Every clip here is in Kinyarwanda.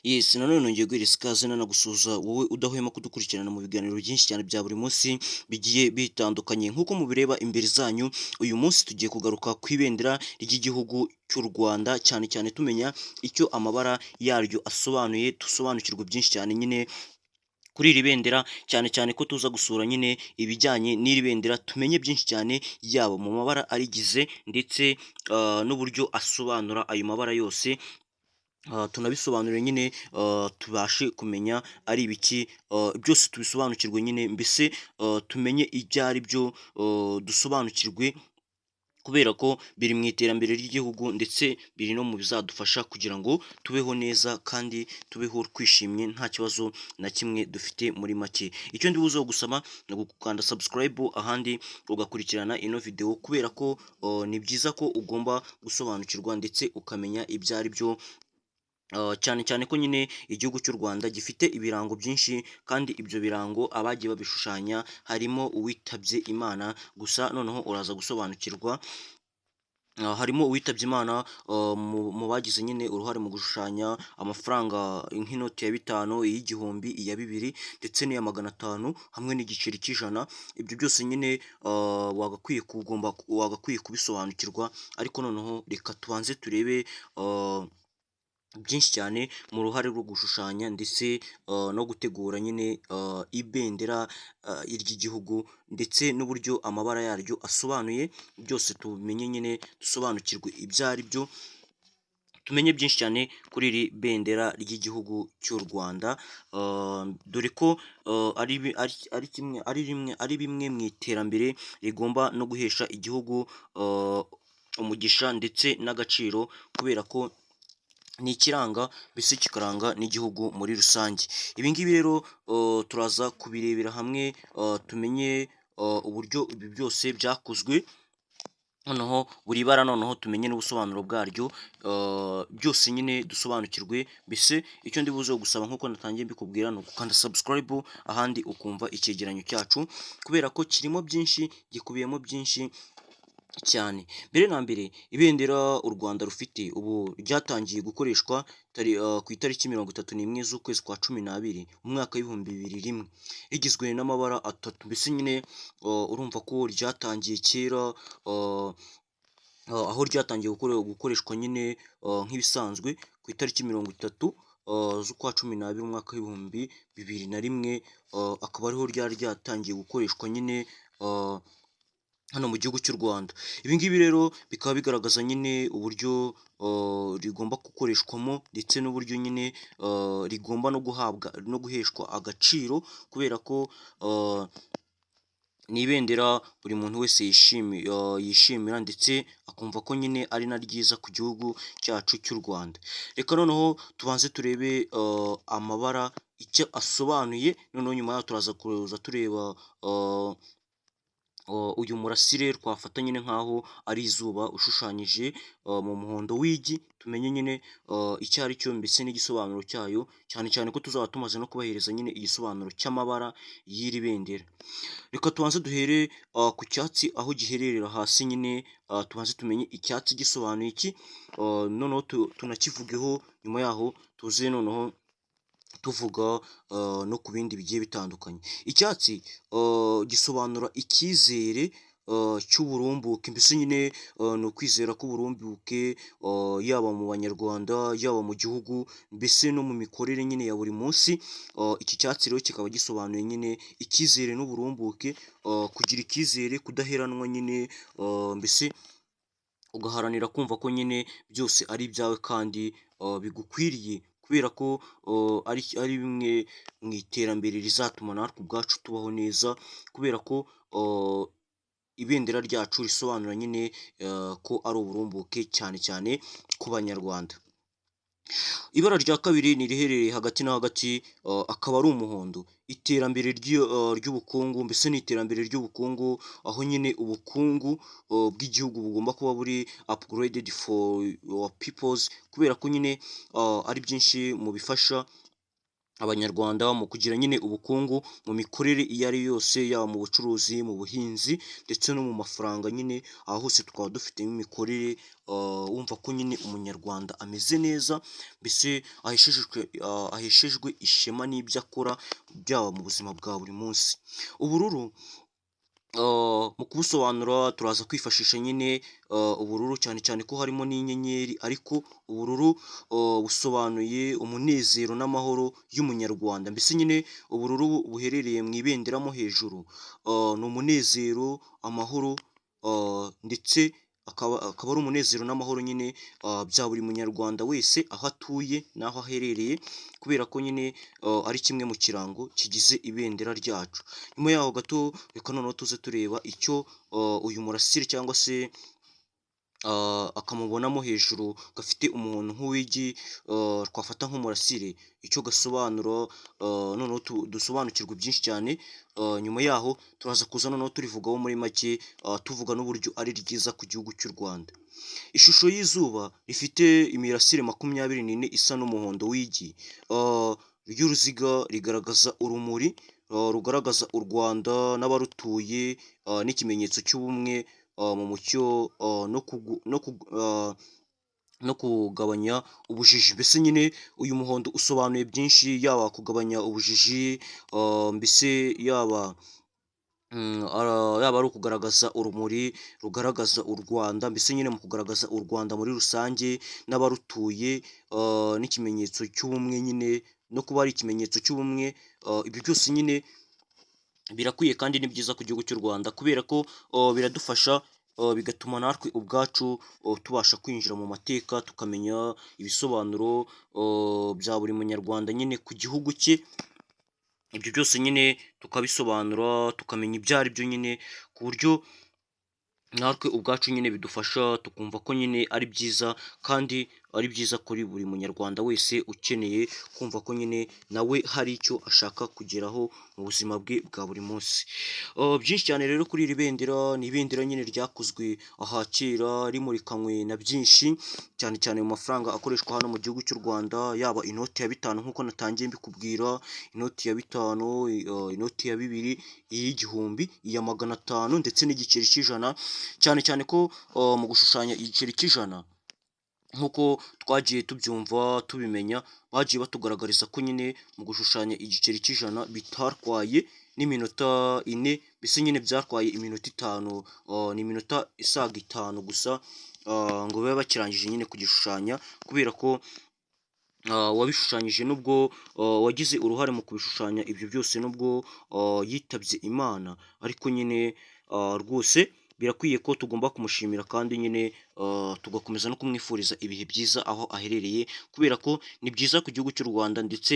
Yes, nanone nongeye guhereza ikaze nanagusuhuza wowe udahwema kudukurikirana mu biganiro byinshi cyane bya buri munsi bigiye bitandukanye. Nk'uko mubireba imbere zanyu, uyu munsi tugiye kugaruka ku ibendera ry'igihugu cy'u Rwanda, cyane cyane tumenya icyo amabara yaryo asobanuye, dusobanukirwe byinshi cyane nyine kuri iri bendera, cyane cyane ko tuza gusura nyine ibijyanye n'iri bendera, tumenye byinshi cyane yaba mu mabara arigize ndetse n'uburyo asobanura ayo mabara yose, tunabisobanure nyine, tubashe kumenya ari ibiki, byose tubisobanukirwe nyine, mbese tumenye ibyo ari byo, dusobanukirwe kubera ko biri mu iterambere ry'igihugu ndetse biri no mu bizadufasha kugira ngo tubeho neza kandi tubeho twishimye nta kibazo na kimwe dufite muri make. Icyo ndi buze gusaba ni ugukanda subscribe, ahandi ugakurikirana ino video, kubera ko ni byiza ko ugomba gusobanukirwa ndetse ukamenya ibyo ari byo, cyane cyane ko nyine igihugu cy'u Rwanda gifite ibirango byinshi, kandi ibyo birango abagiye babishushanya harimo uwitabye Imana. Gusa noneho uraza gusobanukirwa, harimo uwitabye Imana mu bagize nyine uruhare mu gushushanya amafaranga nk'inoti ya 5, iy'igihumbi, iya 2 ndetse n'iya 500 hamwe n'igiceri cy'100. Ibyo byose nyine wagakwiye kubisobanukirwa, ariko noneho reka tubanze turebe byinshi cyane mu ruhare rwo gushushanya ndetse no gutegura nyine ibendera ry'igihugu ndetse n'uburyo amabara yaryo asobanuye, byose tubimenye nyine, dusobanukirwe ibyo ari byo, tumenye byinshi cyane kuri iri bendera ry'igihugu cy'u Rwanda, dore ko ari kimwe, ari rimwe, ari bimwe mu iterambere rigomba no guhesha igihugu umugisha ndetse n'agaciro, kubera ko ni ikiranga mbese kikaranga n'igihugu muri rusange. Ibi ngibi rero turaza kubirebera hamwe, tumenye uburyo ibi byose byakozwe, noneho buri bara noneho tumenye n'ubusobanuro bwaryo, byose nyine dusobanukirwe. Mbese icyo ndi buze gusaba nk'uko natangiye mbikubwira ni ugukanda subscribe, ahandi ukumva icyegeranyo cyacu, kubera ko kirimo byinshi, gikubiyemo byinshi cyane. Mbere na mbere, ibendera u Rwanda rufite ubu ryatangiye gukoreshwa ku itariki 31 z'ukwezi kwa 12 mu mwaka w'2001, rigizwe n'amabara atatu. Mbese nyine urumva ko ryatangiye kera, aho ryatangiye gukoreshwa nyine nk'ibisanzwe ku itariki 30 z'ukwa 12 umwaka w'2001, akaba ariho ryari ryatangiye gukoreshwa nyine hano mu gihugu cy'u Rwanda. Ibi ngibi rero bikaba bigaragaza nyine uburyo rigomba gukoreshwamo ndetse n'uburyo nyine rigomba no guhabwa no guheshwa agaciro, kubera ko ni ibendera buri muntu wese yishimira ndetse akumva ko nyine ari na ryiza ku gihugu cyacu cy'u Rwanda. Reka noneho tubanze turebe amabara icyo asobanuye, noneho nyuma yaho turaza kuza tureba uyu murasire twafata nyine nk'aho ari izuba ushushanyije mu muhondo w'igi, tumenye nyine icyo ari cyo mbese n'igisobanuro cyayo, cyane cyane ko tuzaba tumaze no kubahereza nyine igisobanuro cy'amabara y'iri bendera. Reka tubanze duhere ku cyatsi aho gihererera hasi nyine, tubanze tumenye icyatsi gisobanuye iki, noneho tunakivugeho, nyuma yaho tuze noneho tuvuga no ku bindi bigiye bitandukanye. Icyatsi gisobanura icyizere cy'uburumbuke, mbese nyine ni ukwizera k'uburumbuke, yaba mu banyarwanda, yaba mu gihugu, mbese no mu mikorere nyine ya buri munsi. Iki cyatsi rero kikaba gisobanuye nyine icyizere n'uburumbuke, kugira icyizere, kudaheranwa nyine, mbese ugaharanira kumva ko nyine byose ari ibyawe kandi bigukwiriye, kubera ko ari bimwe mu iterambere rizatuma natwe ubwacu tubaho neza, kubera ko ibendera ryacu risobanura nyine ko ari uburumbuke cyane cyane ku banyarwanda. Ibara rya kabiri ni iriherereye hagati na hagati, akaba ari umuhondo. Iterambere ry'ubukungu, mbese ni iterambere ry'ubukungu, aho nyine ubukungu bw'igihugu bugomba kuba buri upgraded for your peoples, kubera ko nyine ari byinshi mu bifasha Abanyarwanda mu kugira nyine ubukungu mu mikorere iyo ari yo yose, yaba mu bucuruzi, mu buhinzi ndetse no mu mafaranga nyine, aho hose tukaba dufitemo imikorere wumva ko nyine Umunyarwanda ameze neza, mbese aheshejwe ishema n'ibyo akora byaba mu buzima bwa buri munsi. Ubururu mu kubusobanura turaza kwifashisha nyine ubururu, cyane cyane ko harimo n'inyenyeri, ariko ubururu busobanuye umunezero n'amahoro y'Umunyarwanda. Mbese nyine ubururu buherereye mu ibendera mo hejuru ni umunezero, amahoro, ndetse akaba ari umunezero n'amahoro nyine bya buri munyarwanda wese aho atuye n'aho aherereye, kubera ko nyine ari kimwe mu kirango kigize ibendera ryacu. Nyuma yaho gato reka noneho tuze tureba icyo uyu murasire cyangwa se akamubonamo hejuru gafite umuhondo nk'uw'igi, twafata nk'umurasire, icyo gasobanura, noneho dusobanukirwe byinshi cyane. Nyuma yaho turaza kuza noneho turivugaho muri make, tuvuga n'uburyo ari ryiza ku gihugu cy'u Rwanda. Ishusho y'izuba rifite imirasire 24 isa n'umuhondo w'igi ry'uruziga rigaragaza urumuri rugaragaza u Rwanda n'abarutuye, n'ikimenyetso cy'ubumwe mu mucyo no kugabanya ubujiji. Mbese nyine uyu muhondo usobanuye byinshi, yaba kugabanya ubujiji, mbese yaba ari ukugaragaza urumuri rugaragaza u Rwanda, mbese nyine mu kugaragaza u Rwanda muri rusange n'abarutuye, n'ikimenyetso cy'ubumwe nyine, no kuba ari ikimenyetso cy'ubumwe. Ibi byose nyine birakwiye kandi ni byiza ku gihugu cy'u Rwanda, kubera ko biradufasha, bigatuma natwe ubwacu tubasha kwinjira mu mateka, tukamenya ibisobanuro bya buri munyarwanda nyine ku gihugu cye. Ibyo byose nyine tukabisobanura, tukamenya ibyo ari byo nyine, ku buryo natwe ubwacu nyine bidufasha, tukumva ko nyine ari byiza kandi ari byiza kuri buri munyarwanda wese ukeneye kumva ko nyine nawe hari icyo ashaka kugeraho mu buzima bwe bwa buri munsi. Byinshi cyane rero kuri iri bendera, ni ibendera nyine ryakozwe aha kera, rimurikanywe na byinshi, cyane cyane mu mafaranga akoreshwa hano mu gihugu cy'u Rwanda, yaba inoti ya 5 nk'uko natangiye mbikubwira, inoti ya 5, inoti ya 2, iy'igihumbi, iya 500 ndetse n'igiceri cy'100, cyane cyane ko mu gushushanya igiceri cy'100 nk'uko twagiye tubyumva tubimenya, bagiye batugaragariza ko nyine mu gushushanya igiceri cy'100 bitatwaye n'iminota 4, mbese nyine byatwaye iminota 5, ni iminota isaga 5 gusa ngo babe bakirangije nyine kugishushanya, kubera ko uwabishushanyije nubwo wagize uruhare mu kubishushanya ibyo byose, nubwo yitabye Imana, ariko nyine rwose birakwiye ko tugomba kumushimira kandi nyine tugakomeza no kumwifuriza ibihe byiza aho aherereye, kubera ko ni byiza ku gihugu cy'u Rwanda ndetse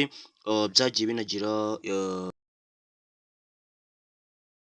byagiye binagira.